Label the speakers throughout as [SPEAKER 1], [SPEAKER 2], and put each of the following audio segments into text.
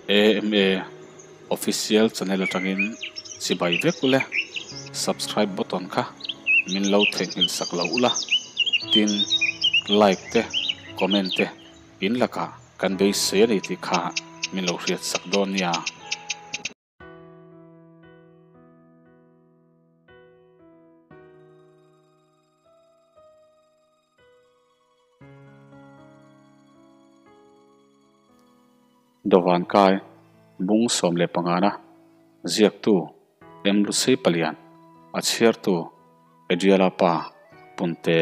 [SPEAKER 1] AMA Official channel atangin chibai vek ule subscribe button kha min lo theihnghilh sak lo ula tin like te comment te in lakah kan beisei a ni tih kha min lo hriat sak dawn nia. Dawvan kai bung 15 na ziaktu M Lusei Palian a chhiartu Adriala pa Punte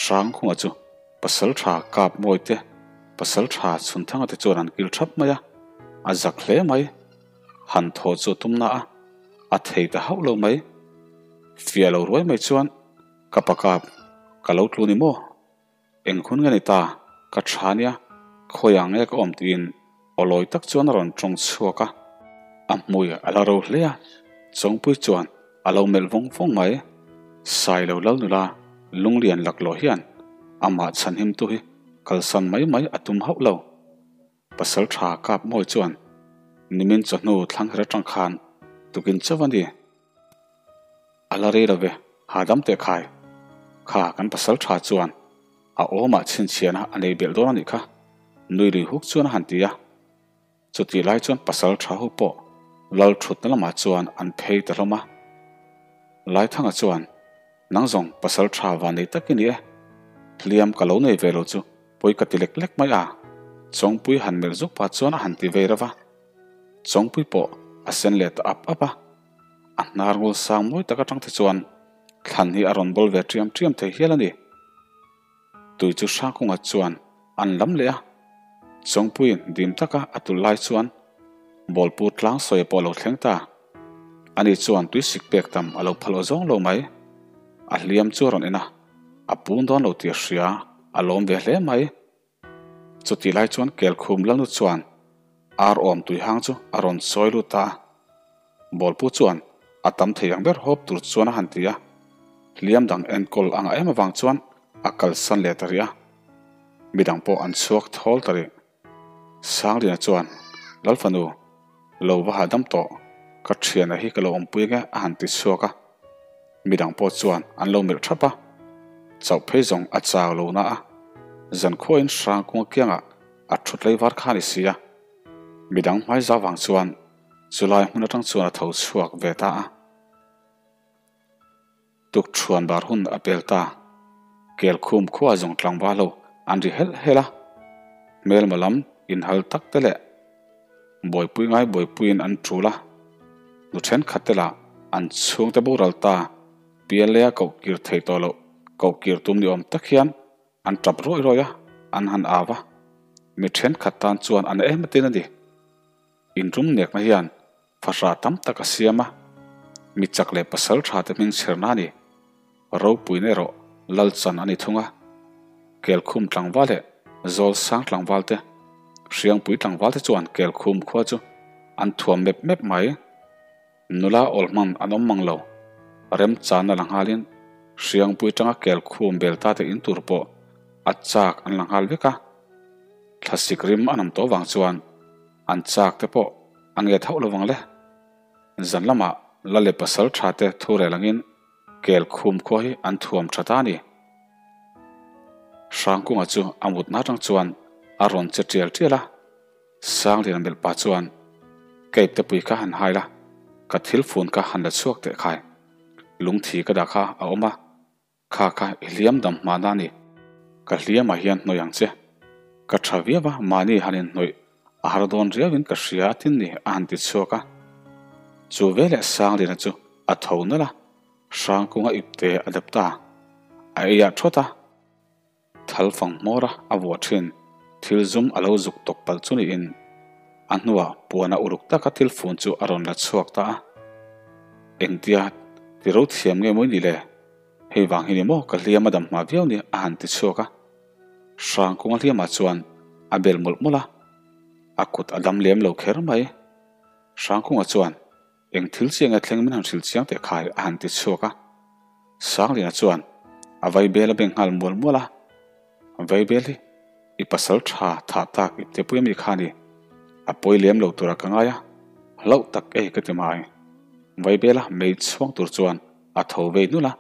[SPEAKER 1] Hrangkhunga chu pasal tha kap mawi te pasal tha chhun thanga te chuan an kil thap mai a, a zak hle mai. Han thaw chu tum na a, a thei ta hauh lo mai. Fiah lo ruai mai chuan ka pa kap ka lo tlu ni maw? Eng hun nge ni ta? Ka tha nia, khawiah nge ka awm tiin awlawi tak chuan a rawn tawng chhuak a. A hmui a la ro hle a, Chawngpui chuan a lo melh vawng vawng mai. Sailo Lalnula lunglian laklawh hian amah chhanhimtu hi kalsan mai mai a tum hauh lo. Pasal tha kap mawi chuan nimin chawhnu thlangher atang khan tukin chauh a ni. A la rei lo ve, hahdam teh khai. Kha kan pasal tha chuan a awmah chhinchhiahna a nei belh dawn a nih kha, nui lui huk chuan a han ti a. Chutih lai chuan pasal tha ho pawh lal thutna lamah chuan an phei ta hlawm a. Laithanga chuan, Nang zawng pasal tha van nei tak i ni e, hliam ka lo nei ve lo chu Pawi ka ti lek lek mai a, Chawngpui han melh zuk pah chuan a han ti vei reuh a. Chawngpui pawh a sen leh ta ap ap a. A hnar ngul sang mawi tak atang te chuan thlan hi a rawn bawl ve ṭiam ṭiam thei hial a ni. Tui chu Hrangkunga chuan an lam leh a. Chawngpuiin dim taka a tulh lai chuan Bawlpu tlang sawia pawh a lo thleng ta. Ani chuan tui sik pek tam a lo phal aw zawng lo mai. A hliam chu a rawn en a. A pung dawn lo tih a hria, a lawm ve hle mai. Chutih lai chuan Kelkhum Lalnu chuan ar awm tuihang chu a rawn sawi lut a. Bawlpu chuan a tam thei ang ber hawp tur chuan a han ti a. Hliam dang enkawl a ngah em avang chuan a kalsan leh ta rih a. Midang pawh an chhuak thawl ta rih. Sangliana chuan, Lalfanu, lo va hahdam tawh, ka thiana hi ka lo awmpui nge a han ti chhuak a. Midang pawh chuan an lo melh thap a, chauh phei zawng a chau lo na a, zankhuain Hrangkunga kiangah a thut lei var kha a ni si a. Midang hmai zau vang chuan chulai hmun atang chuan a tho chhuak ve ta a. Tukṭhuan bar hun a pel ta. Kelkhum khua zawng tlangval ho an ri helh helh a. Hmelma lam inhal tak te leh buaipui ngai buaipuiin an ṭul a. Nu ṭhenkhat te lah an chhungte boral ta pialleia koh kir thei tawh loh koh kir tum ni awm tak hian an ṭap rawih rawih a, an han au a. Mi ṭhenkhat tan chuan an em atin a ni. Inrum nekna hian fahrah tam tak a siam a, mi chak leh pasal tha te hming chherna a ni. Ropuina erawh lal chan a ni thung a. Kelkhum tlangval leh Zawl sang tlangval te, Hriangpui tlangval te chuan Kelkhum khua chu an thuam mep mep mai. Nula awl hman an awm mang lo. Remchanna la nghalin Hriangpui tanga Kelkhum bel ta te in tur pawh a chak an la nghal vek a. Thlasik rim a nam tawh vang chuan an chak te pawh a nge thauh lovang le. Zan lamah la leh pasal tha te thu rel angin kel khum khua hi an thuam tha ta a ni. Hrangkunga chu a mutna atang chuan a rawn che tial tial a. Sangliana melh pa chuan Cape te pui kha han hai la, ka thil fun kha han la chhuak teh khai. Lungthi ka dah kha a awm a. Kha kha i hliam dam hma na ni. Ka hliamah hian hnawih ang che. Ka tha viau a, mahni han inhnawih a har dawn riauin ka hria a tin ni a han ti chhuak a. Chu veleh Sangliana chu a tho nalh a, Hrangkunga ipte a dep ta. A eiah thawt a. Thal fang hmawr a a vuah thin. Thil zum a lo zuk tawk palh chu niin a hnuah puana uluk taka thil fun chu a rawn la chhuak ta a. Engtia ti ro thiam nge mawi ni le? Hei vang hi ni maw ka hliam a dam hma viau ni a han ti chhuak a. Hrangkunga hliamah chuan a bel mawlh mawlh a, a kut a dam lem lo kher mai. Hrangkunga chuan Eng thil chiang e thleng min han hrilh chiang teh khai a han ti chhuak a. Sangliana chuan a vaibel a beng nghal mual mual a, Vaibel hi i pasal tha thah tak ipte pui ami kha a ni. A pawi lem lo tura ka ngai a, hlauh tak e ka ti mai. Vaibela mei chhuang tur chuan a tho vei nulh a,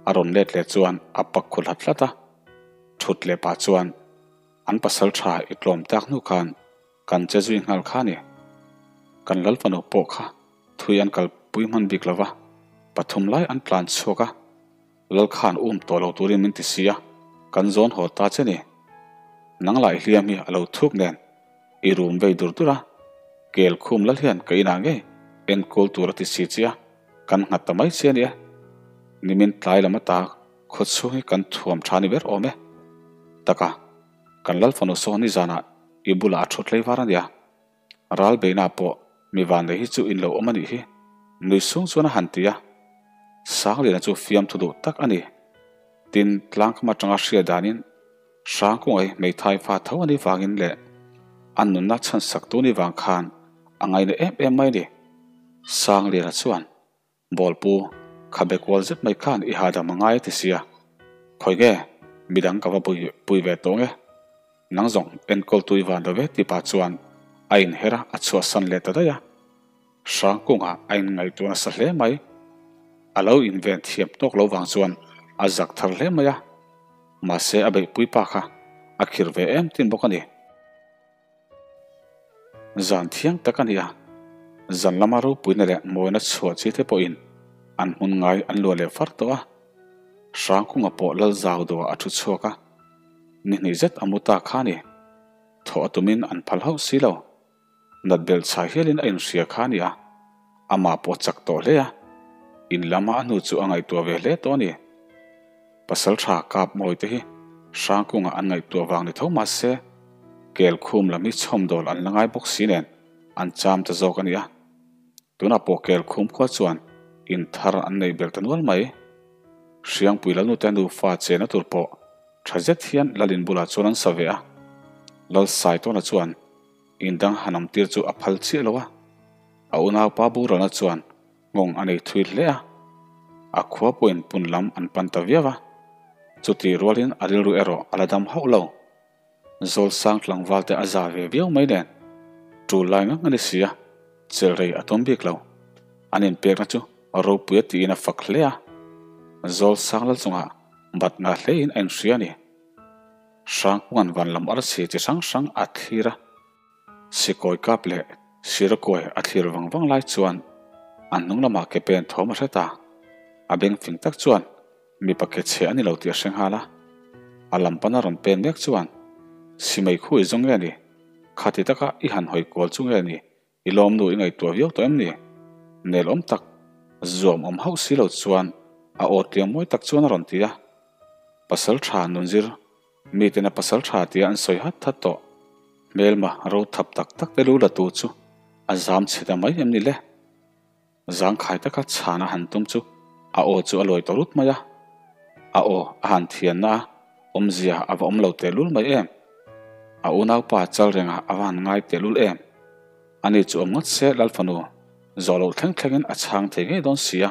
[SPEAKER 1] a rawn let leh chuan a pak khu hlat hlat a. Thut leh pah chuan an pasal tha i tlawm tak hnu khan kan che zui nghal kha a ni. Kan Lalfanu pawh kha thui an kalpui hman bik lova, pathum lai an tlan chhuak a. Lal khan um tawh lo turin min ti si a, kan zawn haw ta che ni. Nang lah i hliam hi a lo thuk nen i rum vei dur dur a, kel khum lal hian ka inah ngei enkawl tur a ti si che a, kan nghat ta mai che a nia. Nimin tlai lam ata khaw chhung hi kan thuam tha ni ber awm e. Taka, kan lal fanu sawn nizanah i bulah a thu tlei var a nia. Ral beihna pawh mi vanlei hi chu in lo awm a nih hi, nui sung chuan a han ti a. Sangliana chu fiamthu duh tak a ni. Tin, tlangkam atanga hria danin Hrangkungai hmeithai fa tho a nih vangin leh a nunna chhansak tu nih vang khan a ngaina em em mai a ni. Sangliana chuan Bawlpu, khabe kual zet mai khan i hahdam a ngai a ti sia. Khawi nge, midang ka va pui pui ve tawh nge? Nang zawng enkawl tui van lo ve ti pah chuan a inher a, a chhuahsan leh ta daih a. Hrangkungah a inngaihtuah nasa hle mai. A lo inven thiam tawk lo vang chuan a zak thar hle mai a. Mahse a beihpui pa kha a khir ve em tin bawk a ni. Zan thiang tak a ni a, zan lama ropuina leh mawina chhuah chi te pawhin an hmun ngai an luah leh far tawh a. Hrangkunga pawh lal zau dawhah a thu chhuak a, ni hnih zet a mu ta kha a ni. Thawh a tumin an phal hauh si lo. Nat belh chhai hialin a inhria kha a ni a, amah pawh a chak tawh hle a, in lama a hnu chu a ngaihtuah ve hle tawh a ni. Pasal tha kap mawi te hi Hrangkunga an ngaihtuah vang ni tho mah se, kel khum lam hi chhawmdawl an la ngai bawk si nen an cham ta zawk a ni a. Tunah pawh kel khum khua chuan in thar an nei bel ta nual mai. Hriangpui Lalnute nufa chena tur pawh tha zet hian Lalin bulah chuan an sa ve a. Lalsaitawna chuan indang han awm tir chu a phal chiah lo a. A unaupa Burana chuan Nghawng a nei thui hle a, a khua pawhin pun lam an pan ta viau a, chutih rualin a rilru erawh a la dam hauh lo. Zawlsang tlangval te a za ve viau mai nen, tul lai ngang a ni si a, chelh rei a tum bik lo. An inpekna chu ropui a tiin a fak hle a, Zawlsang lal chungah bat nga hlein a inhria a ni. Hrangkunga'n van lam arsi chi hrang hrang a thlir a. Sikawi kap leh Sirakawi a thlir vang vang lai chuan an hnung lamah ke pen thawm a hre ta. A beng fing tak chuan mipa ke chhe a ni lo tih a hre nghal a. A lam pana rawn pen mek chuan Simei khu i zawng nge ni? Khati taka i han hawi kual chu nge ni? I lawmnu i ngaihtuah viau tawh em ni? Nel awm tak, zuam awm hauh si lo chuan a aw tliang mawi tak chuan a rawn ti a. Pasal tha nunzir Miten a pasal tha tia an sawi hat hat tawh. Hmelma ro thap tak tak te lu la tu chu a zam chhe ta mai em ni le? Zangkhai taka chhan a han tum chu a aw chu a lawi ta rut mai a. A aw a han thianna a awmzia a va awm lo tehlul mai em? A unaupa chal rengah a va han ngai tehlul em? Ani chu awm ngawt se Lalfanu zawh loh thleng thlengin a chhang thei ngei dawn si a.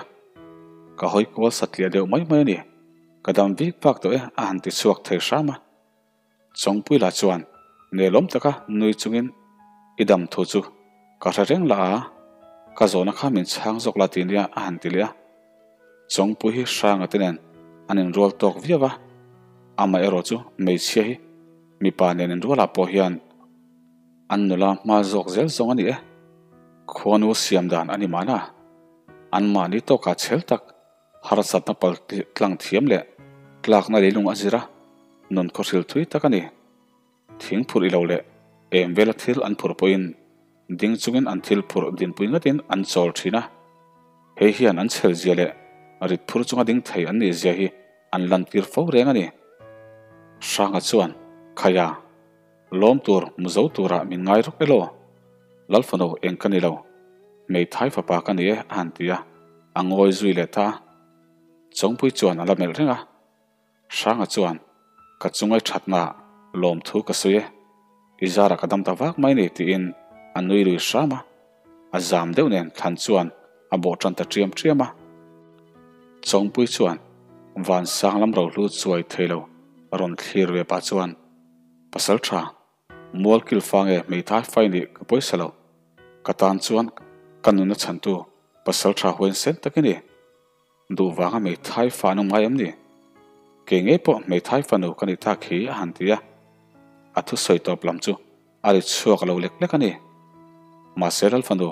[SPEAKER 1] Ka hawi kual satliah deuh mai mai a ni. Ka dam vik vak tawh e a han ti chhuak thei hram a. Chawngpuila chuan nelawm taka nui chungin i dam thu chu ka hre reng la a, ka zawhna kha min chhang zawk la ti nia a han ti leh a. Chawngpui hi Hranga te nen an inrual tawk viau a, amaherawh chu hmeichhia hi mipa nen inrualah pawh hian an nula hma zawk zel zawng a ni e. Khuanu siam dan a ni mahna, anmahni tawkah chhel tak Harsatna pal tlang thiam leh tlakna leilung a zir a, nun khawhril thui tak a ni. Thing phurh i lo leh em vela thil an phurh pawhin ding chungin an thil phurh dinpui ngatin an chawl thin a. Hei hian an chhel zia leh rit phur chunga ding thei an nih zia hi an lantir fo reng a ni. Hranga chuan, Khaia, lawm tur mu zo turah min ngai rawk elaw? Lalfano eng ka ni lo, hmeithai fapa ka ni e a han ti a, a ngawi zui leh ta a. Chawngpui chuan a la melh reng a, Hranga chuan, Ka chungai thatna lawmthu ka sawi e, i zarah ka dam ta vak mai ni tiin a nui lui hram a, a zam deuh nen thlan chuan a bawh tan ta ṭiam ṭiam a. Chawngpui chuan Vansang lam rohlu chuai thei lo rawn thlir ve pah chuan, Pasal tha. Mualkil fa nge hmeithai fai nih ka pawisa lo. Ka tan chuan ka nunna chhantu pasal tha huain sen tak i ni. Duh vanga hmeithai fa an awm ngai em ni? Kei ngei pawh hmeithai fanu ka nih tak hi a han ti a. A thusawi tawp lam chu a ri chhuak lo lek lek a ni. Mahse Lal fanu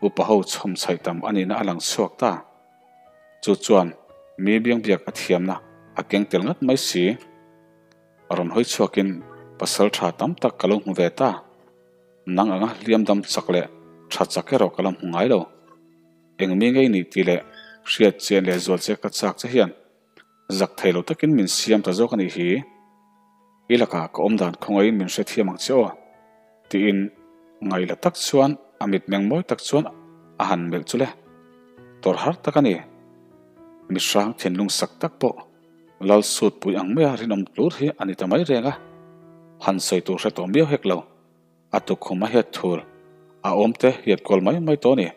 [SPEAKER 1] upa ho chhawm chhaih tam a nihna a lang chhuak ta. Chu chuan mi biangbiak a thiamna a keng tel ngat mai si. A rawn hawi chhuakin pasal tha tam tak ka lo hmu ve ta. Nang anga hliam dam chak leh tha chak erawh ka la hmu ngai lo. Eng mi ngei nih tih leh hriat chian leh zual che ka chak che hian zak thei lo takin min siam ta zawk a nih hi. I lakah ka awm dan khawngaihin min hrethiam ang che aw tiin ngaihla tak chuan a mitmeng mawi tak chuan a han melh chu le. Tawrh har tak a ni. Mihrang thinlung sak tak pawh Lal sut pui ang maia rinawm tlur hi a ni ta mai reng a, han sawi tur hre tawh miau hek lo. A tukkhum a hiat thur a awm te hiat kual mai mai tawh a ni.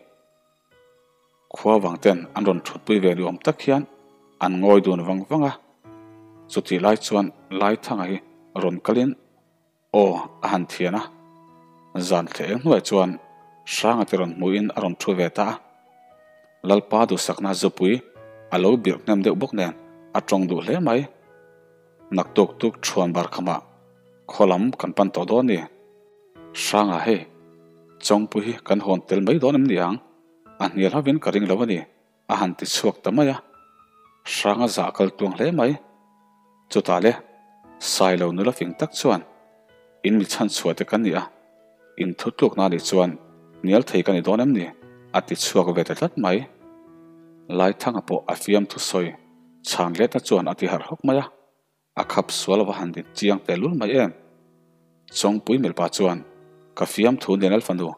[SPEAKER 1] Khua vang ten an rawn thutpui ve ni awm tak hian an ngawi dun vang vang a. Chutih lai chuan Laithanga hi rawn kalin aw a han thian a. Zan thleh eng hnuai chuan Hranga te rawn hmuhin a rawn thu ve ta a. Lalpa duhsakna zupui a lo birh hnem deuh bawk nen a tawng duh hle mai. Naktuk tuk thuan bar khamah khaw lam kan pan tawh dawn ni. Hranga hei, Chawngpui hi kan hawn tel mai dawn em ni ang? A hnial hovin ka ring lo a ni, a han ti chhuak ta mai a. Hranga zah kal tuang hle mai. Chutah le, Sailo nula fing tak chuan, In mi chhan chhuah te kan ni a, in thu tlukna a nih chuan hnial thei ka ni dawn em ni? a ti chhuak ve ta tlat mai. Laithanga pawh a fiamthu sawi chhan letna chuan a ti harh hawk mai a. A khap sual va han din chiang tel lul mai em? Chawngpui milpa chuan, Ka fiamthu nen Alfanu,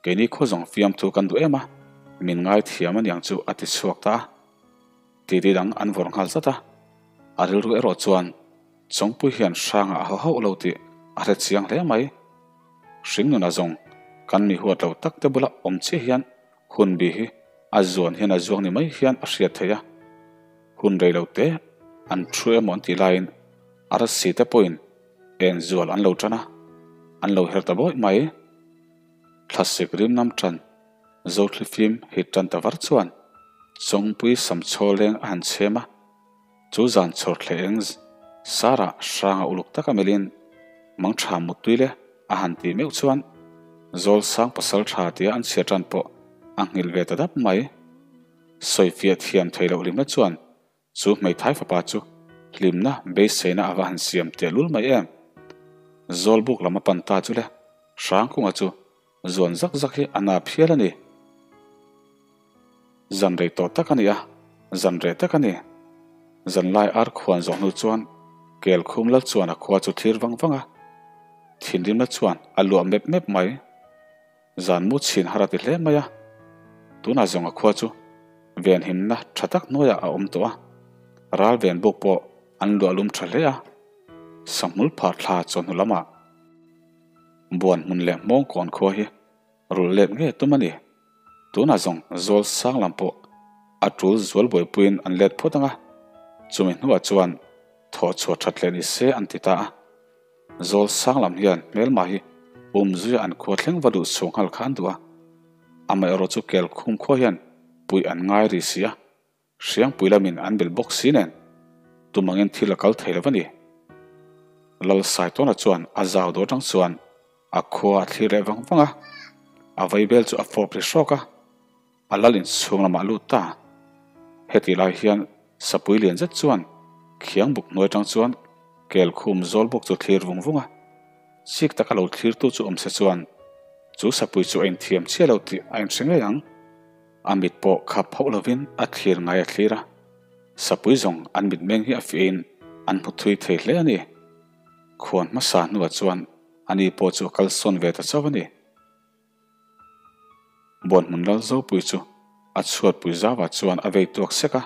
[SPEAKER 1] keini khaw zawng fiamthu kan duh em a, min ngai thiam aniang chu a ti chhuak ta a. Titi dang an vawrh nghal zat a, a rilru erawh chuan Chawngpui hian hrangah a haw hauh lo tih a hre chiang hle mai. Hringnuna zawng kan mi huat lo tak te bula awm chiah hian hun bi hi a zuan hian a zuang ni mai hian a hriat theih a. Hun rei lo te an thu emaw an tih laiin arsi te pawhin en zual an lo tan a, an lo her ta bawih mai. Thlasik rimnam tan Zothlifim hit tan ta var chuan Chawngpui Samchhaw leng a han chhem a, chu zan chhawr thleh eng Sarah hranga uluk taka melhin mangtha muttui le a han tih meuh chuan Zawlsang pasal tha tia an chhiar tan pawh a nghilh ve ta dap mai. Sawifiah thiam thei loh hlimna chuan chu hmeithai fapa chu hlimna beiseina a va han siam tehlul mai em? Zawlbuk lam a pan ta chu le, Hrangkunga chu zuan zak zak hi a na phial a ni. Zan rei tawh tak a ni a, zan reh tak a ni. Zanlai ar khuan zawh hnu chuan Kelkhum lal chuan a khua chu thlir vang vang a, thinrimna chuan a luah mep mep mai. Zan mu chhin har a ti hle mai a, tunah zawng a khua chu venhimna tha tak hnuaiah a awm tawh a, ral ven buk pawh an luah lum tha hle a, Sahmul phar thla chawhnu lamah buan hmun leh hmawng kawn khua hi rulh let ngei tum a ni. Tunah zawng zawl sang lam pawh a tul zual buaipuiin an let phawt ang a, chumi hnuah chuan thawhchhuah that leh ni se an ti ta a. Zawl sang lam hian hmelma hi umzuia an khua thleng va luh chhuah nghal kha an duh a, amaherawh chu kel khum khua hian puih an ngai ri si a, hriangpui lamin an belh bawk si nen tum angin thil a kal thei lo a ni. Lal Saitawna chuan a zau dawh atang chuan a khua a thlir leh vang vang a, a vaibel chu a fawp ri hrawk a. A lal inchhung lamah lut ta. Heti lai hian sapui lian zet chuan khiang buk hnuai atang chuan kel khum zawl bawk chu thlir vung vung a. Chik taka lo thlirtu chu awm se chuan chu sapui chu a inthiam chiah lo tih a inhre ngei ang. A mit pawh khap hauh lovin a thlir ngai a thlir a. Sapui zawng an mitmeng hi a fiahin an hmu thui thei hle a ni. Khuan hmasa hnuah chuan ani pawh chu a kalsawn ve ta chauh a ni. Buanhmun lal Zopui chu a chhuatpui zauah chuan a vei tuak sek a,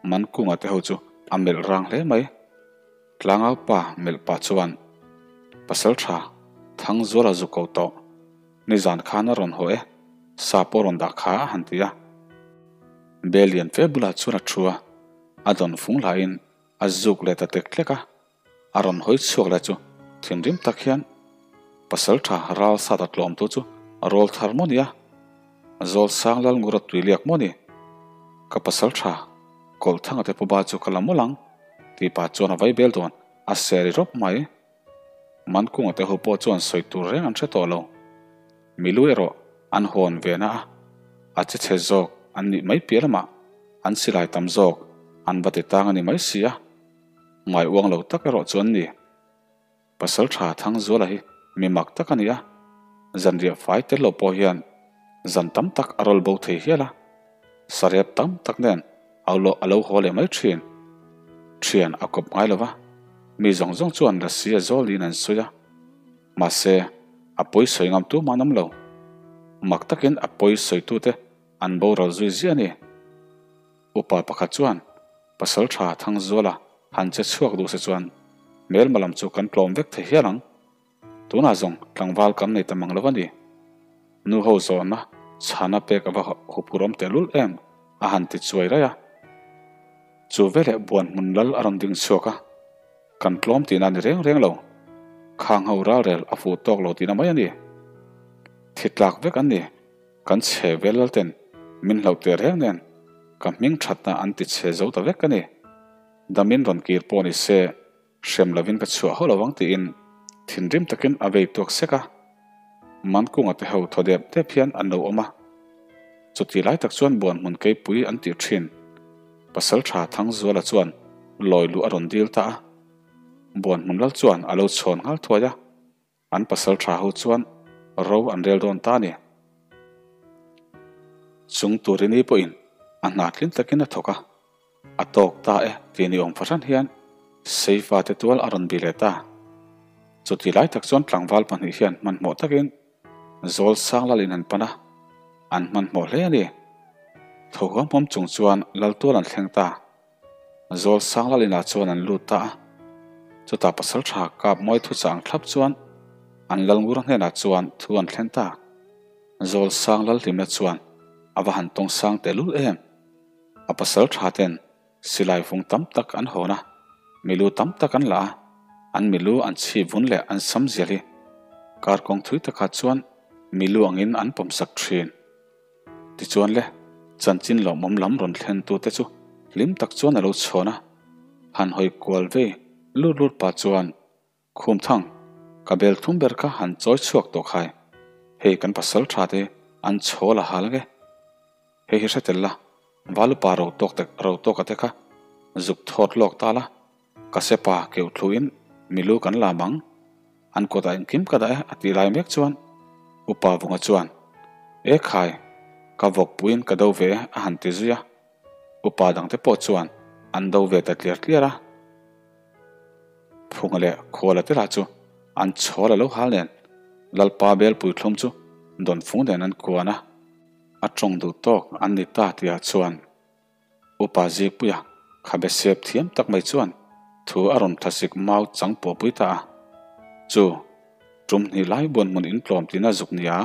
[SPEAKER 1] Mankunga te ho chu a melh rang hle mai. Tlangau pa melh pah chuan, Pasal tha, Thangzuala zu ko tawh, nizan khan a rawn haw e, sa pawh rawn dah kha a han ti a. Bel lian fe bulah chuan a thu a, a dawn fung hlahin a zuk leh ta tlek tlek a. A rawn hawi chhuak leh chu thinrim tak hian Pasalṭha Ralsata tlawmtu chu a rawlthar maw nia? Zawlsang Lalngura tuiliak maw ni? Ka pasalṭha Kawlhthanga te puba chu ka la mawlh ang, tih pah chuan a vaibel dawn a seri rawp mai. Mankunga te ho pawh chuan sawi tur reng an hre tawh lo. Milu erawh an hawn ve na a, a che chhe zawk an nih mai piah lamah an silai tam zawk an va ti tang a ni mai si a, ngai uang lo tak erawh chu an ni. Pasalṭha Thangzuala hi mi mak tak a ni a, zanriah fai tel lo pawh hian zan tam tak a rawl bo thei hial a, sarep tam tak nen a lo haw leh mai ṭhin. Ṭhian a kawp ngai lo va, mi zawng zawng chuan Lasi a zawl niin an sawi a, mahse a pawi sawi ngam tumah an awm lo. Mak takin a pawi sawitute an boral zui ziah a ni. Upa pakhat chuan Pasalṭha Thangzuala han che chhuak duh se chuan hmelma lam chu kan tlawm vek thei hial ang. Tunah zawng tlangval kan nei ta mang lo a ni. Nu ho zawhna chhana pek a va huphur awm tehlul em a han ti chuai raih a. Chu veleh buan hmun lal a rawn ding chhuak a, kan tlawm tihna a ni reng reng lo. Khang ho ralrel a fuh tawk lo tihna mai a ni. Thi tlak vek an ni. Kan chhe vel lal ten min hlauh teh reng nen ka hming thatna an ti chhe zo ta vek a ni. Damin rawn kir pawh ni se hrem lovin ka chhuah hauh lo vang tiin thinrim takin a vei tuak sek a. Mankunga te ho thaw dep dep hian an lo awm a. Chuti lai tak chuan buan hmun keipui an tih thin. Pasaltha Thangzuala chuan lawi luh a rawn dil ta a. Buan hmun lal chuan a lo chhawn nghal thuai a. An pasal tha ho chuan ro an rel dawn ta a ni. Chung turini pawhin a hna tlin takin a thawk a, a tawk ta e tih ni awm fahran hian Seifa te tual a rawn bi leh ta. Chuti lai tak chuan tlangval pahnih hian hmanhmawh takin Zawl sang lalin an pan a, an hmanhmawh hle a ni. Tho huam huam chung chuan lal tual an thleng ta. Zawl sang lal inah chuan an lut ta a, chutah pasal tha kap mawi thu chang thlap chuan an lal ngur hnenah chuan thu an thlen ta. Zawl sang lal hlimna chuan a va han tawng sang tehlul em! A pasal tha ten silai vung tam tak an hawn a, milu tam tak an la a, an milu an chhip vun leh an sam zial hi kar kawng thui takah chuan milu angin an pawmsak thin. Tichuan le, chanchin lawmawm lam rawn thlen tute chu hlim tak chuan a lo chhawn a, han hawi kual vei lut lut pah chuan, Khumthang, ka bel thum ber kha han chawi chhuak tawh khai, hei kan pasal tha te an chhawl a hal nge? Hei hi hre tel la, Valupa ro tawk te ro tawka te kha zuk thawt lawk ta la, Ka sepa keu thluin milu kan lam ang, an kawtah engkim ka dah e a tih lai mek chuan Upa Vunga chuan, E khai, ka vawkpuiin ka do ve e a han ti zui a. Upa dangte pawh chuan an do ve ta tliar tliar a. Phunga leh Khuala te lah chu an chhawl a lo hal nen Lalpa Belpui thlum chu Dawnfung nen an kuan a, a tawng duh tawk an ni ta tihah chuan Upa Zikpuia khabe sep thiam tak mai chuan thu a rawn thlasik mau chang pawhpui ta a. Chu, tum hnih lai buan hmun intlawm tina zuk nia,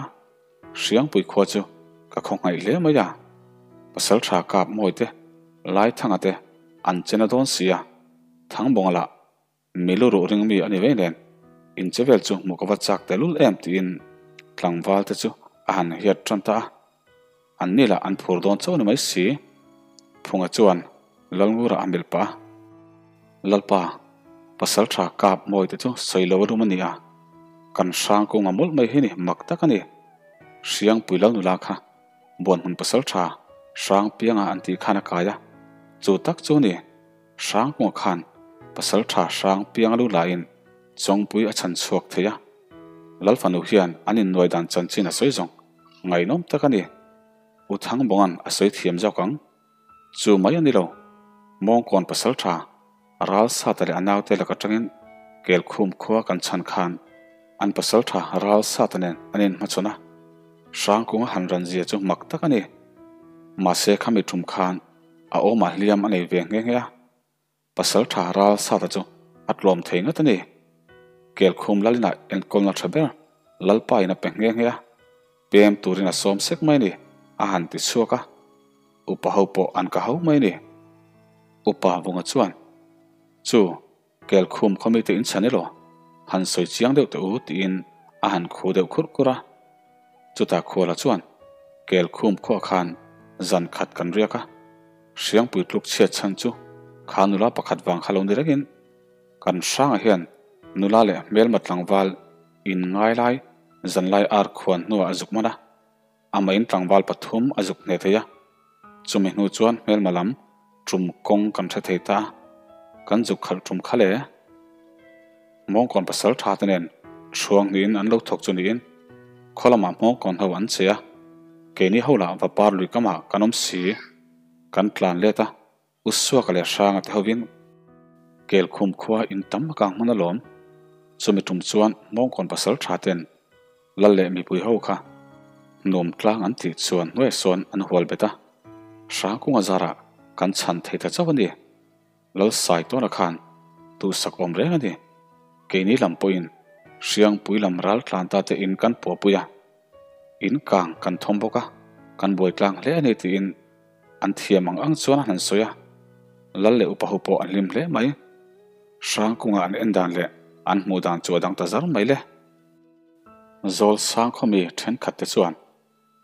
[SPEAKER 1] Hriangpui khua chu ka khawngaih hle mai a. Pasaltha kap mawi te, Laithanga te an chena dawn si a, Thangbawnga lah Milu ruh ring mi a ni vei nen, in che vel chu hmuh ka va chak tehlul em tiin tlangval te chu a han hiat tan ta a. An ni lah an phur dawn chauh ni mai si. Phunga chuan Lalngura a melh pah a, Lalpa, pasal tha kap mawi te chu sawi lo a lum a ni a, kan hrang kung a mawlh mai hi ni mak tak a ni. Hriangpui Lalnula kha buanhmun pasal tha hrang pianga an tih khan a kai a, chu tak chu ni. Hrangkunga khan pasal tha hrang piang lu laiin Chawngpui a chhan chhuak thei a. Lalfanu hian an innuai dan chanchin a sawi zawng ngaihnawm tak a ni. U Thangbawnga'n a sawi thiam zawk ang. Chu mai a ni lo. Mawngkawn pasal tha Ralsata leh a naute lak atangin Kelkhum khua kan chhan khan an pasal tha Ralsata nen an inhmachhawn a. Hrangkunga han ran zia chu mak tak a ni. Mahse khami tum khan A awmah hliam a nei ve nghe nghe a, pasal tha ral sata chu a tlawm thei ngat a ni. Kelkhum Lalina enkawlna tha ber Lalpa in a pe nghe nghe a, pem turin a sawm sek mai a ni, a han ti chhuak a, upa ho pawh an ka ho mai a ni. Upa Vunga chuan, Chu, Kelkhum khawmite in chhan elaw? Han sawi chiang deuh teh u, tiin A han khu deuh khurh khurh a. Chutah Khuala chuan, Kel khum khuah khan zan khat kan riak a, Hriangpui tluk chhiat chhan chu kha nula pakhat vang kha lo ni rengin kan hrangah hian nula leh hmelma tlangval in ngai lai zanlai ar khuan hnuah a zuk man a, amah in tlangval pathum a zuk hne thei a, chumi hnu chuan hmelma lam tum kawng kan hre thei ta a, kan zuk khalh tum kha le. Hmawngkawn pasal tha te nen chhuang hnihin an lo thawk chu niin khaw lamah hmawngkawn ho an che a, keini ho lah vapar lui kamah kan awm si, kan tlan let a, U Suaka leh Hranga te hovin Kelkhum khua in tam a kang hman alawm. Chumi tum chuan Hmawngkawn pasal tha ten Lal leh mipui ho kha nuam tlang an tih chuan hnuaiah sawn an hual bet a, Hrangkunga zarah kan chhan thei ta chauh a ni. Lal sai tawna khan duhsak awm reng a ni. Keini lam pawhin Hriangpui lam ral tlan ta te in kan puahpui a, in kang kan thawm bawk a, kan buai tlang hle a ni tiin an thiam ang ang chuan an han sawi a. Lal leh upa ho pawh an hlim hle mai. Hrangkunga an en dan leh an hmuh dan chu a dang ta zar mai le. Zawl sang khawmi thenkhat te chuan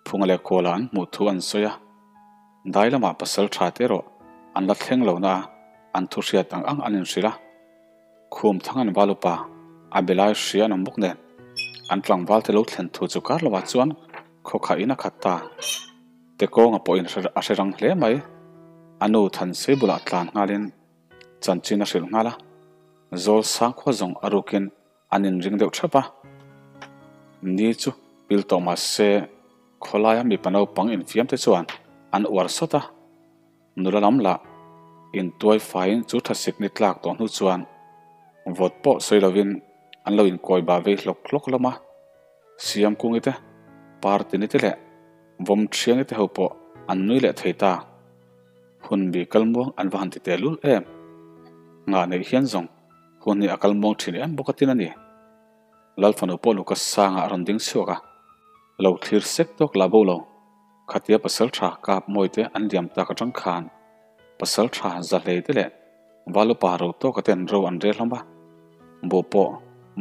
[SPEAKER 1] Phunga leh Kuala an hmuh thu an sawi a, dai lamah pasal tha te erawh an la thleng lo na a, an thu hriat ang ang an inhrilh a. Khum thang an val upa a be lai hria an awm bawk nen, an tlangval te lo thlen thu chu kar lovah chuan khawkhaih in a khat ta. Te kawnga pawhin a hre rang hle mai. A nu Thansei bulah tlan nghalin chanchin a hrilh nghal a, Zawl sang khua zawng a rukin An inring deuh thap a, ni chu pil tawh mah se khawlaia mipa naupang infiam te chuan an uar sawt a, nula lam lah intuai faiin chu thasik ni tlak tawh hnu chuan vawt pawh sawi lovin an lo inkawi bah vei hlawk hlawk hlawm a, Siamkungi te, Partini te leh Vawmthiangi te ho pawh an nui leh thei ta. Hun bi kal muang an va han ti tehlul em! Ngah neih hian zawng Hun hi a kal muang thin em bawk a tin a ni. Lalfanu pawh Lucas sangah a rawn ding chhuak a, lo thlir sek tawk lah bo lo. Khatia pasal tha kap mawi te an liam tak atang khan pasal tha zahlei te leh valupa ro tawka ten ro an rel hlawm a, bu pawh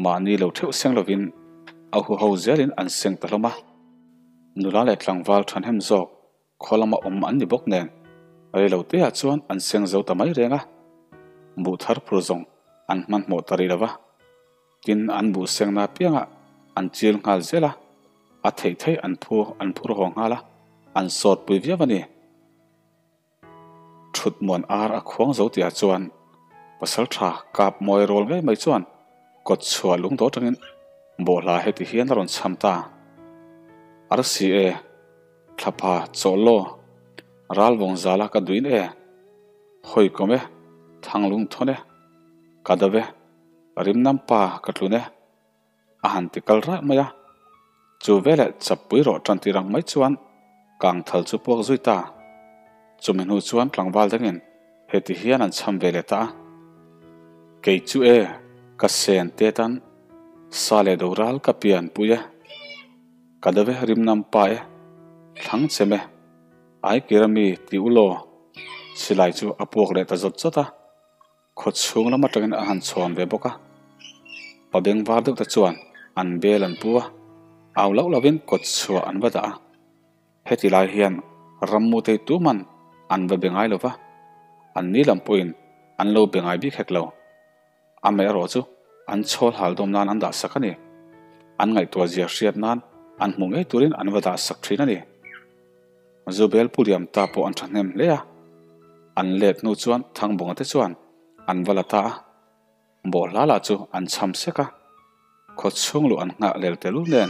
[SPEAKER 1] mahni lo theuh seng lovin a huho zelin an seng ta hlawm a. Nula leh tlangval thahnem zawk Khaw lama awm an ni bawk nen, reilo teah chuan an seng zo ta mai reng a, buh thar phur zawng an hmanhmawh ta rih lo va, tin an buh sengna apiangah an chil nghal zel a, a theih theih an phu an phur haw nghal a, an sawt pui viau a ni. Thut muan ar a khuang zo tihah chuan pasal tha kap mawi rawl ngei mai chuan kawt chhuah lung daw tangin bawhhla heti hian a rawn chham ta. Rca Thlapha chawhlaw ralvawng zala ka duin e, hawi kawm e, thanglung thawn e, ka dave, rimnam pa ka tlun e, a han ti kal raih mai a. Chu veleh chappui rawh tan tir ang mai chuan kangthal chu puak zui ta. Chumi hnu chuan tlangval dangin heti hian an chham ve leh ta a, Kei chu e, ka sen te tan sa leh doral ka pian pui e. Ka dave rimnam pa e, thlang chem e, ai kir ami ti u law, silai chu a puak leh ta zawt zawt a, khaw chhung lam atangin a han chhawn ve bawk a, pa beng var deuh te chuan an bel an pu a, au loh lovin kawt chhuah an va dah a, heti lai hian rammu tei tuman an va be ngai lo va, an ni lam pawhin an lo be ngai bik hek lo. Amaherawh chu an chhawl hal dawm nan an dah sak a ni. An ngaihtuah zia hriat nan an hmuh ngei turin an va dah sak thin a ni. Zubel pu liam ta pawh an thahnem hle a, an let hnu chuan Thangbawnga te chuan an va la ta a, bawhhla lah chu an chham sek a, khaw chhung luh an nghah lel telul nen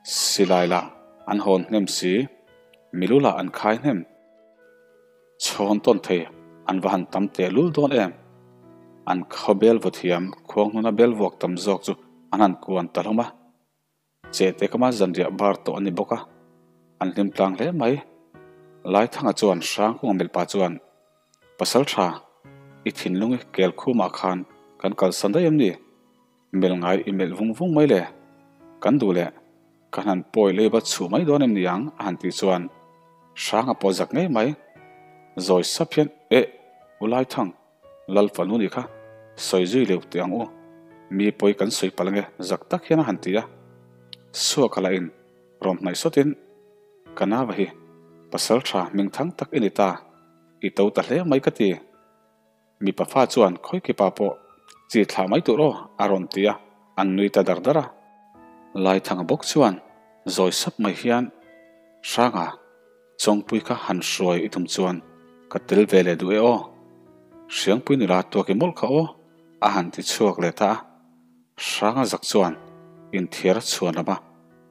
[SPEAKER 1] silai lah an hawn hnem si, milu lah an khai hnem. Chhawn tawn thei an va han tam teh lul dawn em? An khaw bel vaw thiam khuang hnuna bel vuak tam zawk chu an han kuan ta hlawm a. Chehte kama zanriah bar tawh a ni bawk a, an hlim tlang hle mai. Laithanga chuan Hrangkunga melhpa chuan, Pasal tha, i thinlung i kel khumah khan kan kalsan daih em ni? Melh ngai i melh vung vung mai le, kan duh leh ka hnan pawi lei va chhuh mai dawn em ni ang a han tih chuan Hranga pawh zak ngei mai. Zawi sap hian Eh, U Laithang, Lal fanu nih kha, sawi zui leuh teh ang u, mi pawi kan sawi palh ange zak tak hian a han ti a. Suaka lah in rawn hnaih sawtin, Ka nava hi pasal tha hming thang tak i ni ta, i to ta hle mai ka ti. Mipa fa chuan khawikipa pawh chi thlah mai tur aw a rawn ti a, an nui ta dar dar a. Laithanga bawk chuan zawi sap mai hian, Hranga, Chawngpui kha han hruai i tum chuan ka tel ve leh duh e aw. Hriangpui nula tuak i mawlh kha aw a han ti chhuak leh ta a. Hranga zak chuan inthiar a chhuan lam a,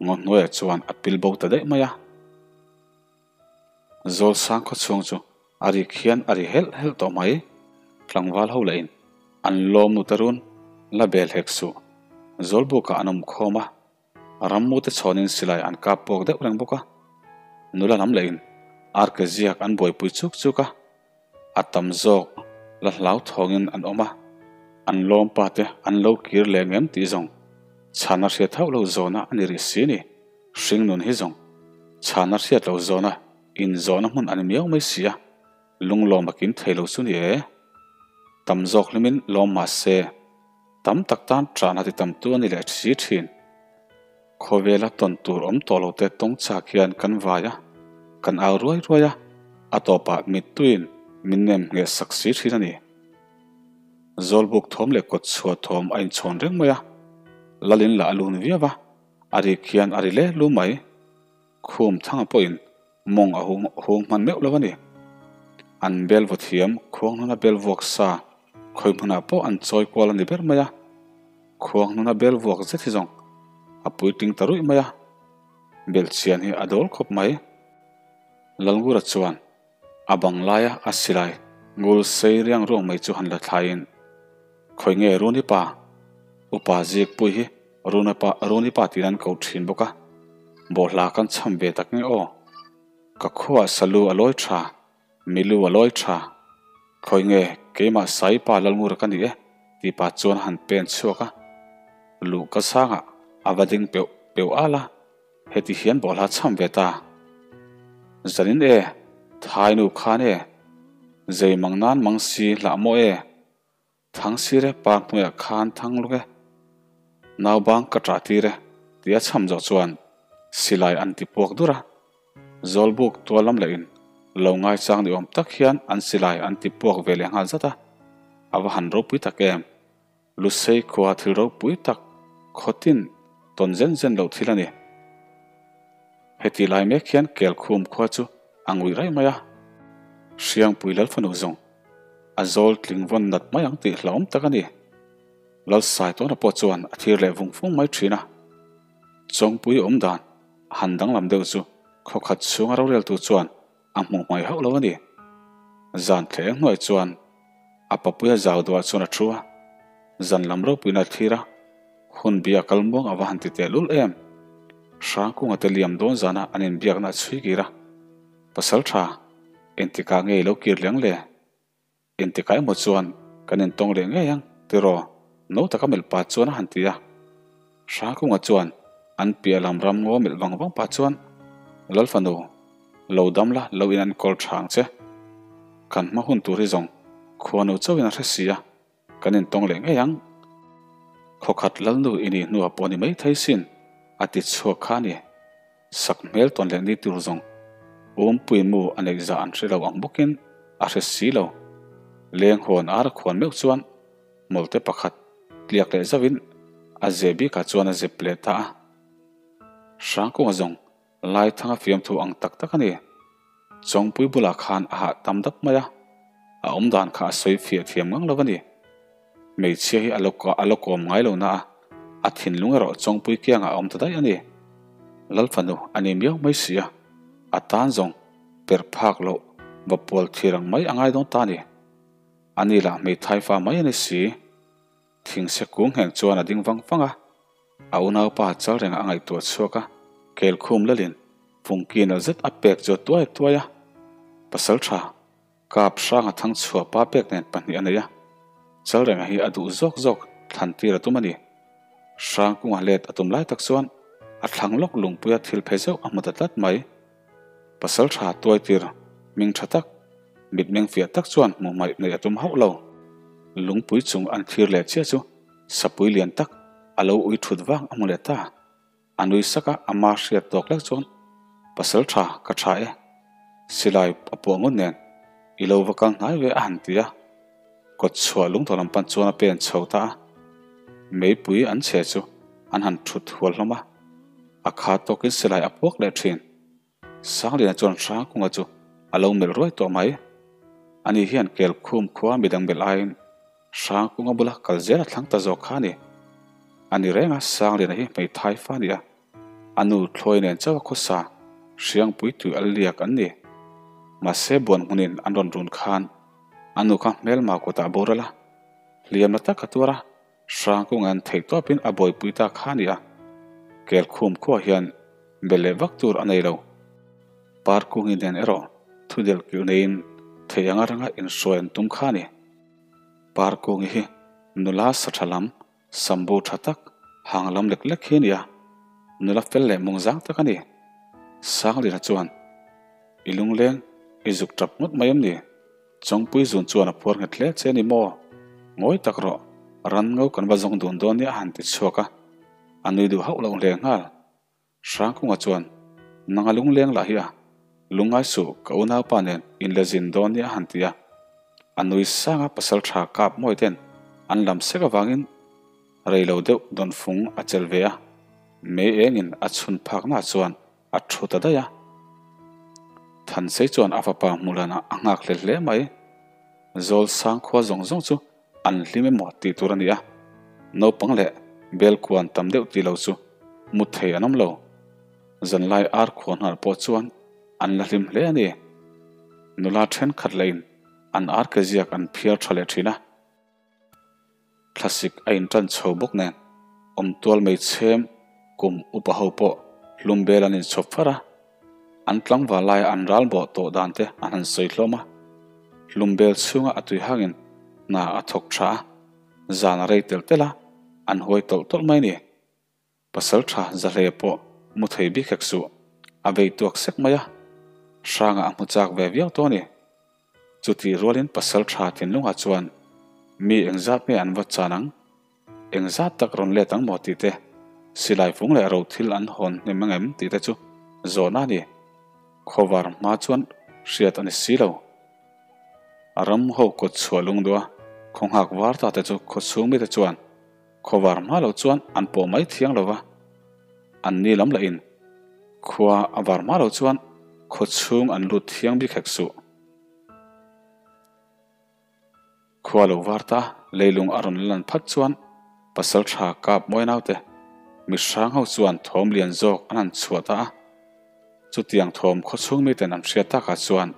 [SPEAKER 1] ngaw hnuaiah chuan a pil bo ta daih mai a. Zawlsang khaw chhung chu a rik hian a ri helh helh tawh mai. Tlangval ho lahin an lawm nu te run la bel hek suh. Zawlbukah an awm khawm a, Rammute chhawnin silai an kap puak deuh reng bawk a, nula lam lehin arke ziak an buaipui chuk chuk a, a tam zawk la hlau thawngin an awm a, an lawmpa te an lo kir leh ngem tih zawng chhana hriat hauh lo zawhna a ni rih si ni, hringnun hi zawng chhana hriat lo zawhna inzawhna hmun a ni miau mai si a, lunglawm a kim thei lo chu ni e. Tam zawk hlimin lawm mah se. Tam tak tan ṭahna ti tamtu a ni leh si ṭhin. Khawvela tawn tur awm tawh lote tawng chak hian kan vai a, kan au ruai ruai a, a tawpah mittuiin min nem ngheh sak si ṭhin a ni. Zawlbuk thawm leh kawtchhuah thawm a inchhawn reng mai a, Lalin lah a lun viau a, a rik hian a ri le lu mai. Khum thanga pawhin mawng a hung hung hman meuh lo a ni. An bel vaw thiam, khuang hnuna bel vuak sa, khawi hmunah pawh an chawi kual a ni ber mai a. Khuang hnuna bel vuak zet hi zawng a puitling ta ruih mai a, belhchian hi a dawl khawp mai. Lalngura chuan A bang laia a silai ngul sei riang ruang mai chu han la thlaiin, Khawi nge Runi pa? Upa Zikpui hi Runa pa, Runi pa tiin an ko thin bawk a, bawhhla kan chham ve tak nge aw? Ka khuaah salu a lawi tha, milu a lawi tha. Khawi nge keimah Sai pa Lalngura ka ni e tih pa chuan a han pen chhuak a, luh ka sangah a va ding peuh peuh al a. Heti hian bawlhla chham ve ta. Zanin e, thai nu khan e, zei mang nan mang si hlah maw e, thang sir e par hnuaiah khan thang luk e, nau bang ka ṭah tir e tia chham zawh chuan silai an ti puak dur a, Zawlbuk tual lam leh in lo ngaichang ni awm tak hian an silai an ti puak ve leh nghal zat a, a va han ropui tak em. Lusei khua thil ropui tak khawtin tawn zen zen loh thil a ni. Heti lai mek hian Kelkhum khua chu a ngui raih mai a, Hriangpui Lalfanu zawng a zawl tling vawn nat mai ang tih hlauhawm tak a ni. Lalsaitawna pawh chuan a thir leh vung vung mai thin a. Chawngpui awm dan a han danglam deuh chu khawkhat chhunga roreltu chuan A hmuh hmai hauh lo a ni. Zan thleng hnuai chuan a papuia zau duah chuan a thu a, zan lam ropuiin a thlir a, hun bia kal muang a va han ti teh lul em. Hrangkunga te liam dawn zana an inbiakna a chhui kir a, Pasal tha, engtikah nge i lo kir leng le? Engtikah emaw chuan kan intawng leh ngei ang, tiraw? No taka melh pah chuan a han ti a. Hrangkunga chuan an piah lam ram ngaw melh vang vang pah chuan, Lalfanu, lo dam la, lo in an kawl tha ang che. Kan hma hun tur hi zawng khuanu chauhin a hre si a, kan intawng leh ngei ang. Khawkhat Lalnu i nih hnuah pawh ni maithei sin, a ti chhuak kha a ni. Sak hmel tawn leh ni tur zawng Awmpui mu a neih zah an hre lo ang bawkin a hre si lo. Leng hawn ar a khuan meuh chuan mawlte pakhat tliak leh zauhin a zeh bikah chuan a zep leh ta a. Hrangkunga zawng Laithanga fiamthu ang tak tak a ni. Chawngpui bulah khan a hah tam dap mai a, a awmdan kha a sawi fiah thiam ngang lo a ni. Hmeichhia hi a lo a lo kawm ngai lo na a, a thinlung erawh Chawngpui kiangah a awm ta daih a ni. Lalfanu a ni miau mai si a, a tan zawng per phak loh va pual thir ang mai a ngai dawn ta a ni. Ani lah hmeithai fa mai a ni si. Thingse kung ngheng chuan a ding vang vang a, a unaupa chal rengah a ngaihtuah chhuak a, Kelkhum lalin Fungki nalh zet a pek chu a tuai tuai a, Pasal tha, Kap hranga thang chhuah pa pek nen pahnih a nei a, Chalrenga hi a duh zawk zawk thlan tir a tum a ni. Hrang kunga let a tum lai tak chuan a thlang lawk lungpuia thil phe zeuh a hmu ta tlat mai. Pasal tha tuai tir hming tha tak, mitmeng fiah tak chuan hmuh hmaih neih a tum hauh lo. Lungpui chung an thlir leh chiah chu sapui lian tak a lo ui thut vang a hmu leh ta. A nui sak a, ama hriat tawk lek chuan, Pasal tha, ka tha e. Silai a puah ngawt nen, i lo va kal hnai ve a han ti a. Kawt chhuah lungthaw lam pan chuan a pen chho ta a. Meipui an chhe chu an han thut hual hlawm a. A kha tawkin silai a puak leh thin. Sangliana chuan Hrangkunga chu a lo melh ruai tawh mai. Ani hian Kelkhum khua midang belh aiin Hrangkunga bula kal zel a thlang ta zawk kha a ni. A ni reng a, Sangliana hi hmeithai fa a ni a, a nu thlawi nen chauh a khawsa Hriangpui tui a liak an ni. Mahse buan hmunin an rawn run khan a nu kha hmelma kutah a boral a, hliamna tak a tuar a. Hrangkunga'n theih tawpin a buaipui ta kha a ni a, Kelkhum khuah hian be leh vak tur a nei lo. Parkungi nen erawh thu delh kilh neiin theih anga ranga inhruai an tum kha a ni. Parkungi hi nula sa tha lam, sambo tha tak, hang lam lek lek hi a ni a, nula fel leh mungzang tak a ni. Sanglina chuan, I lungleng, i zuk tap ngawt mai em ni? Chawngpui zun chuan a phuar nghet hle che a ni maw? Ngawi tak rawh, ran ngo kan va zawng dun dawn nia a han ti chhuak a, a nui duh hauh loh hle nghal. Hrangkunga chuan, Nanga lungleng lah hi a, lungngai suh ka unaupa nen in la zin dawn nia a han ti a. A nui sanga pasal tha kap mawi ten an lam sek avangin rei lo deuh dawnfung a chelh ve a, mei engin a chhun phaknaah chuan A thu ta daih a. Thansei chuan a fapa hmuhlanah a nghak hle hle mai. Zawl sang khua zawng zawng chu an hlim emaw tih tur a ni a. Naupang leh bel kuan tam deuh tih lo chu mu thei an awm lo. Zanlai ar khuan hnalh pawh chuan an la hlim hle a ni. Nula thenkhat lahin an ar ke ziak an phiar tha leh thin a. Thlasik a intan chho bawk nen awmtual mai chhem kum upa ho pawh hlum bel an inchhawp far a, an tlangval laia an ral bawh tawh dan te an han sawi hlawm a. Hlum bel chhunga a tui hangin hna a thawk tha a, zan a rei telh telh a, an huai tawlh tawlh mai a ni. Pasal tha Zahleia pawh mu thei bik hek suh, a vei tuak sek mai a, hrangah a hmu chak ve viau tawh a ni. Chutih rualin pasal tha thinlungah chuan mi engzat nge an va chan ang, engzat tak rawn let ang maw tih te, silai fung leh ro thil an hawn hnem ang em tih te chu zawhna a ni. Khawvar hma chuan hriat a ni si lo. A ram ho kawt chhuah lungduh a, khaw nghak var ta te chu khaw chhung mite chuan Khawvar hma lo chuan an pawh mai thiang lo va, an ni lam lahin khua a var hma lo chuan khaw chhung an lut thiang bik hek suh. Khua lo var ta leilung a rawn lan phat chuan pasal tha kap mawi naute mi hrang ho chuan thawm lian zawk an han chhuah ta a. Chutiang thawm khaw chhung miten an hriat takah chuan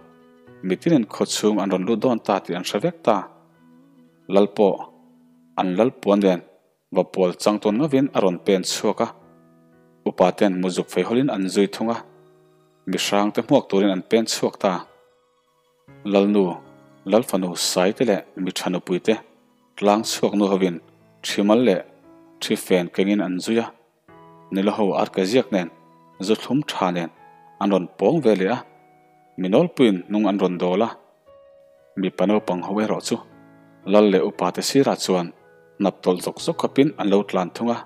[SPEAKER 1] mitinin khaw chhung an rawn lut dawn ta tih an hre vek ta. Lal pawh an lal puan nen va pawl chang tawn ngavin a rawn pen chhuak a, upa ten muzuk fei hawlin an zui thung a, mihrang te hmuak turin an pen chhuak ta. Lalnu, Lalfanu Saite leh mi tha nupui te tlang chhuak nu hovin thimal leh thi fen kengin an zui a, Nula ho arke ziak nen, zu thlum tha nen an rawn pawng ve leh a, mi nawlpuiin hnung an rawn dawl a. Mipa naupang ho erawh chu lal leh upa te sirah chuan hnap tawlh zawk zawk khawpin an lo tlan thung a.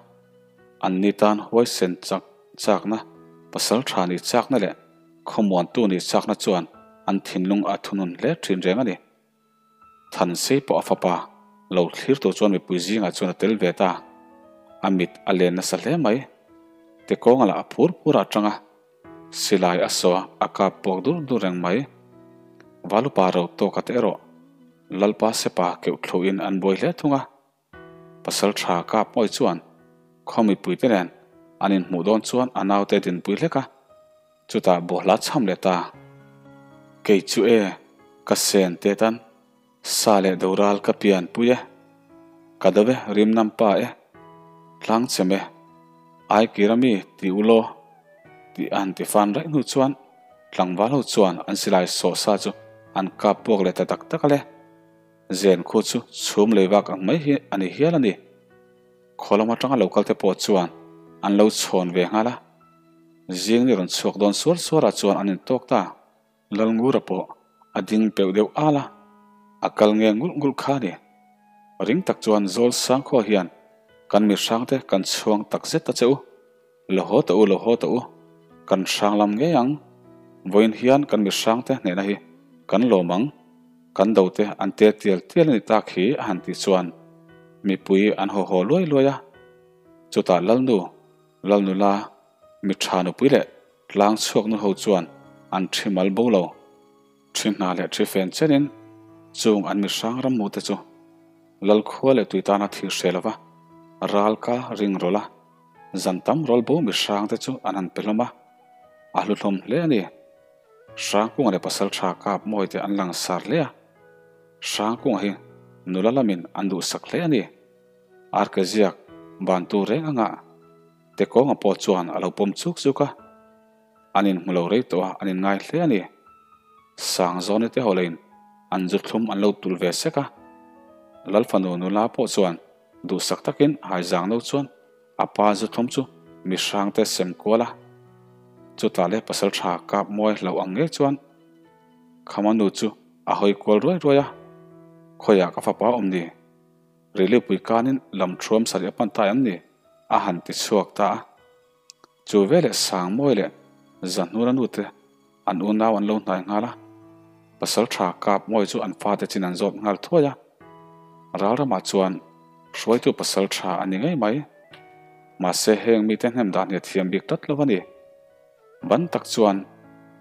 [SPEAKER 1] Anni tan huaisen chak chakna, pasal tha nih chakna leh khawmuantu nih chakna chuan an thinlung a thunun hle thin reng a ni. Thansei pawh a fapa lo thlir tur chuan mipui zingah chuan a tel ve ta. A mit a len nasa hle mai. Tekawnga lah a phur phur ah tang a, silai a saw a kap puak dur dur reng mai. Valupa ro tawka te erawh Lalpa Sepa keuh thluhin an buai hle thung a. Pasal tha kap mawi chuan khaw mipuite nen an inhmuh dawn chuan a naute dinpui hlek a, chutah bawhla chham leh ta. Kei chu e, ka sen te tan sa leh doral ka pianpui e, ka do e rimnam pa e, tlang chem e, ai kir ami ti u law tih a han ti fan raih hnu chuan tlangval ho chuan an silai sawh sa chu an kap puak leh ta tak tak a le. Zen khu chu chhum lei vak ang mai hi a ni hial a ni. Khaw lam atanga lo kalte pawh chuan an lo chhawn ve nghal a. Zing ni rawn chhuak dawn suar suarah chuan an intawk ta. Lalngura pawh a ding peuh deuh al a, a kal nge ngulh ngulh kha a ni. Ring tak chuan Zawl Sangkhua hian kan mi hrangte kan chhuang tak zet ta che u. Lo haw tawh u, lo haw tawh u, kan hrang lam ngei ang. Vawiin hian kan mi hrangte hnehna hi kan lawm ang, kan dote an tel tial tial a ni tak hi a han tih chuan mipui an haw haw luai luai a. Chutah Lalnu, Lalnula, mi tha nupui leh tlang chhuak nu ho chuan an thi mal bo lo. Thi hna leh thi fen chenin chung an mi hrang ram mute chu Lalkhua leh tui tana thil hre lova ralka ring rawlh a, zan tam rawl bo mi hrang te chu an han pe hlawm a, a hlu hlawm hle a ni. Hrangkunga leh pasal tha kap mawi te an lang sar hle a, Hrangkunga hi nula lamin an duhsak hle a ni. Arke ziak bantu reng anga Tekawnga pawh chuan a lo pawm chuk chuk a, an inhmu lo rei tawh a, an inngai hle a ni. Sangzawni te ho lahin an zu thlum an lo tul ve sek a, Lalfanu nula pawh chuan duhsak takin haizang no chuan a pa zu thlum chu mi hrangte sem kual a. Chutah le pasal tha kap mawi hlauh ang ngei chuan Khama nu chu a hawi kual ruai ruai a, Khawiah ka fapa awm ni? Rilipui kanin lam thuam sarih a pan ta em ni? a han ti chhuak ta a. Chu veleh Sangmawi leh Zahnuna nute an unau an lo hnai nghal a, pasal tha Kapmawi chu an fate chin an zawt nghal thuai a. Ralramah chuan hruaitu pasal tha a ni ngei mai. Mahse heng mite hnem dan hi a thiam bik tlat lo a ni. Ban tak chuan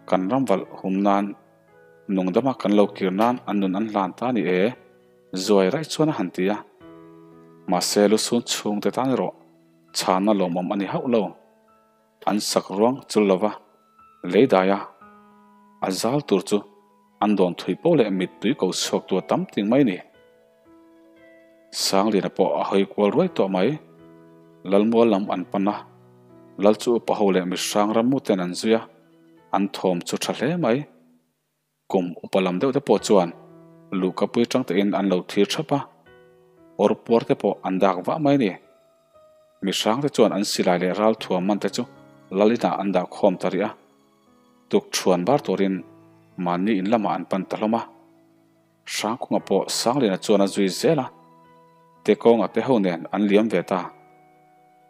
[SPEAKER 1] kan ramvalh hum nan nungdama kan lo kir nan an nun an hlan ta a ni e. Zuai raih chuan a han ti a, mahse lusun chhungte tan erawh chhanna lawmawm a ni hauh lo. An sak ruang chul lova lei daia a zal tur chu an dawn thui poh leh mittui ko chhuak tu a tam ting mai ni. Sangliana pawh a hawi kual ruai tawh mai. Lalmual lam an pan a, Lal chu upa ho leh mihrang rammu ten an zui a, an thawm chu tha hle mai. Kum upa lam deuh te pawh chuan luhkapui tang tein an lo thlir thap a, awr puar te pawh an dak vah mai a ni. Mi hrang te chuan an silai leh ral thuam man te chu lal inah an dah khawm ta rih a, tuk thuan bar turin mahni in lamah an pan ta hlawm a. Hrangkunga pawh Sangliana chuan a zui zel a, Tekawnga te ho nen an liam ve ta.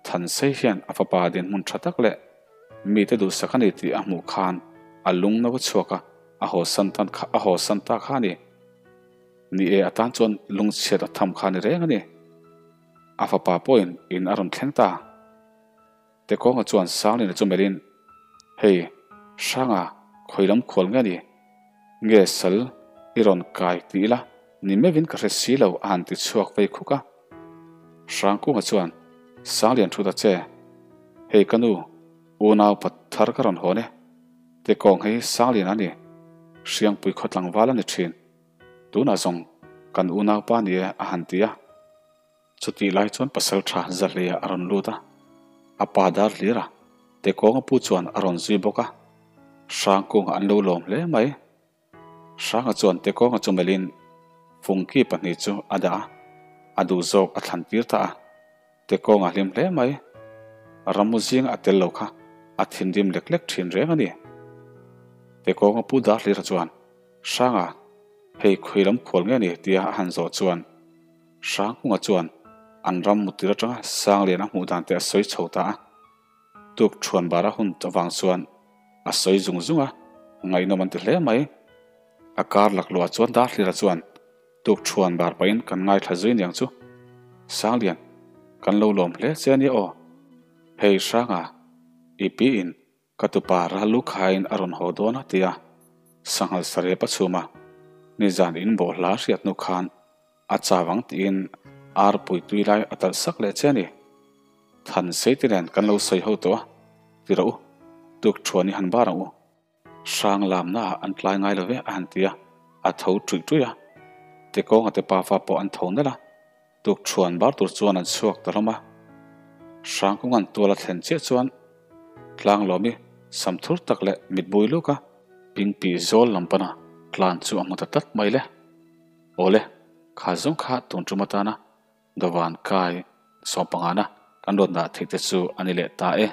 [SPEAKER 1] Thansei hian a fapa dinhmun tha tak leh mite duhsak a ni tih a hmuh khan a lung no a chhuak a, a haw san tan kha a haw san ta kha a ni. Ni e, a tan chuan lungchhiat a tham kha a ni reng a ni. A fapa pawhin in a rawn thleng ta. Tekawnga chuan Sanglina chu melhin, Hei, Hranga, khawi lam khual nge ni? Nge sal i rawn kai ti ila, ni meuhin ka hre si lo a han ti chhuak vei khuk a. Hrangkunga chuan, Sanglian thu ta che, hei ka nu, unau pa thar ka rawn hawn e. Tekawng hei Sanglian a ni, Hriangpui khaw tlangval a ni thin. Tunah zawng kan unau pa ni e a han ti a. Chutih lai chuan pasal tha Zahleia a rawn lut a, a pa dar hlir a, Tekawnga pu chuan a rawn zui bawk a, Hrangkunga an lo lawm hle mai. Hranga chuan Tekawnga chu melhin Fungki pahnih chu a dah a, a duh zawk a thlan tir ta a, Tekawnga hlim hle mai. Rammu zinga a tel lo kha a thinrim lek lek thin reng a ni. Tekawnga pu dar hlira chuan, Hranga, hei khawi lam khual nge ni? tia a han zawh chuan, Hrangkunga chuan an ram mutir atanga Sanglian a hmuh dan te a sawi chho ta a, tuk thuan bara hun avang chuan a sawi zung zung a, ngaihnawm an ti hle mai. A kar lakluah chuan Darhlira chuan tuk thuan bar pahin kan ngaithla zui niang chu, Sanglian, kan lo lawm hle che a nia aw. Hei Hranga, i piin Ka tupa ral lu khain a rawn haw dawn a ti a, sanghal sarep a chhum a, nizan in bawh hla hriat hnu khan a chau ang tiin ar pui tui lai a talh sak leh che a ni. Than sei te nen kan lo sawi ho tawh a, ti rawh u, tuk thuan i han bar ang u. Hrang lamna ah an tlai ngai lo ve a han ti a, a tho ṭuih ṭuih a, Tekawnga te pafa pawh an tho nalh a. Tuk thuan bar tur chuan an chhuak ta hlawm a, Hrangkunga'n tual a thlen chiah chuan Tlanglawmi sam thur tak leh mitbui luk a pingpi zawl lam pana tlan chu a hmu ta tlat mai le. Awle, kha zawng kha tun tum atana Dawvan kai sawmpangana kan rawn dah theih te chu a ni leh ta e.